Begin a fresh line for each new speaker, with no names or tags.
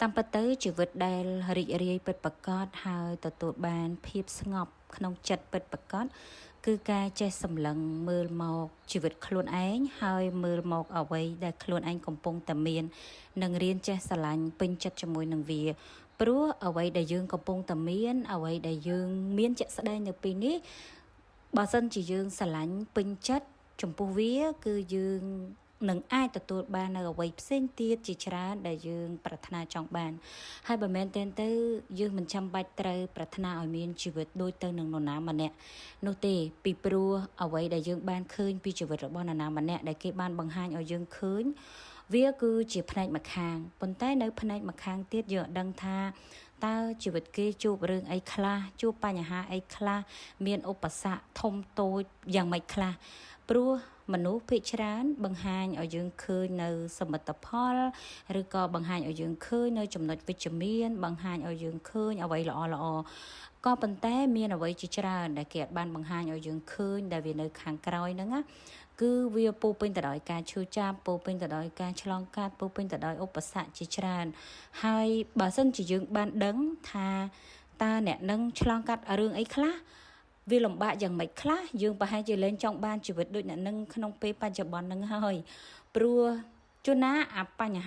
តាមពិតទៅជីវិតដែលរីករាយពិតប្រាកដហើយទទួលបានភាពស្ងប់ក្នុងចិត្តពិតប្រាកដគឺការចេះសម្លឹងមើលមកជីវិតខ្លួនឯងហើយមើលមកអ្វីដែលខ្លួនឯងកំពុងតែមាននិងរៀនចេះស្រឡាញ់ពេញចិត្តជាមួយនឹងវាព្រោះអ្វីដែលយើងកំពុងតែមានអ្វីដែលយើងមានជាក់ស្ដែងនៅពេលនេះបើសិនជាយើងស្រឡាញ់ពេញចិត្តចំពោះវាគឺយើងនឹងអាចទទួលបាននៅអ្វីផ្សេងទៀតជាច្រើនដែលយើងប្រាថ្នាចង់បានហើយបើមែនទែនទៅយើងមិនចាំបាច់ត្រូវប្រាថ្នាឲ្យមានជីវិតដូចទៅនឹងនរណាម្នាក់នោះទេពីព្រោះអ្វីដែលយើងបានឃើញពីជីវិតរបស់នរណាម្នាក់ដែលគេបានបង្ហាញឲ្យយើងឃើញវាគឺជាផ្នែកម្ខាងប៉ុន្តែនៅផ្នែកម្ខាងទៀតយើងអត់ដឹងថាតើជីវិតគេជួបរឿងអីខ្លះជួបបញ្ហាអីខ្លះមានឧបសគ្គធំតូចយ៉ាងម៉េចខ្លះព្រោះមនុស្សភាគច្រើនបង្ហាញឲ្យយើងឃើញនៅសមិទ្ធផលឬក៏បង្ហាញឲ្យយើងឃើញនៅចំណុចវិជ្ជមានបង្ហាញឲ្យយើងឃើញអ្វីល្អល្អក៏ប៉ុន្តែមានអ្វីជាច្រើនដែលគេអត់បានបង្ហាញឲ្យយើងឃើញដែលវានៅខាងក្រោយហ្នឹងណាគឺវាពោពេញទៅដោយការឈឺចាប់ពោពេញទៅដោយការឆ្លងកាត់ពោពេញទៅដោយឧបសគ្គជាច្រើនហើយបើសិនជាយើងបានដឹងថាតើអ្នកនឹងឆ្លងកាត់រឿងអីខ្លះវាលំបាកយ៉ាងម៉េចខ្លះយើងប្រហែលជាលែងចង់បានជីវិតដូចអ្នកនឹងក្នុងពេលបច្ចុប្បន្ននឹងហើយព្រោះជួនណាអាបញ្ហា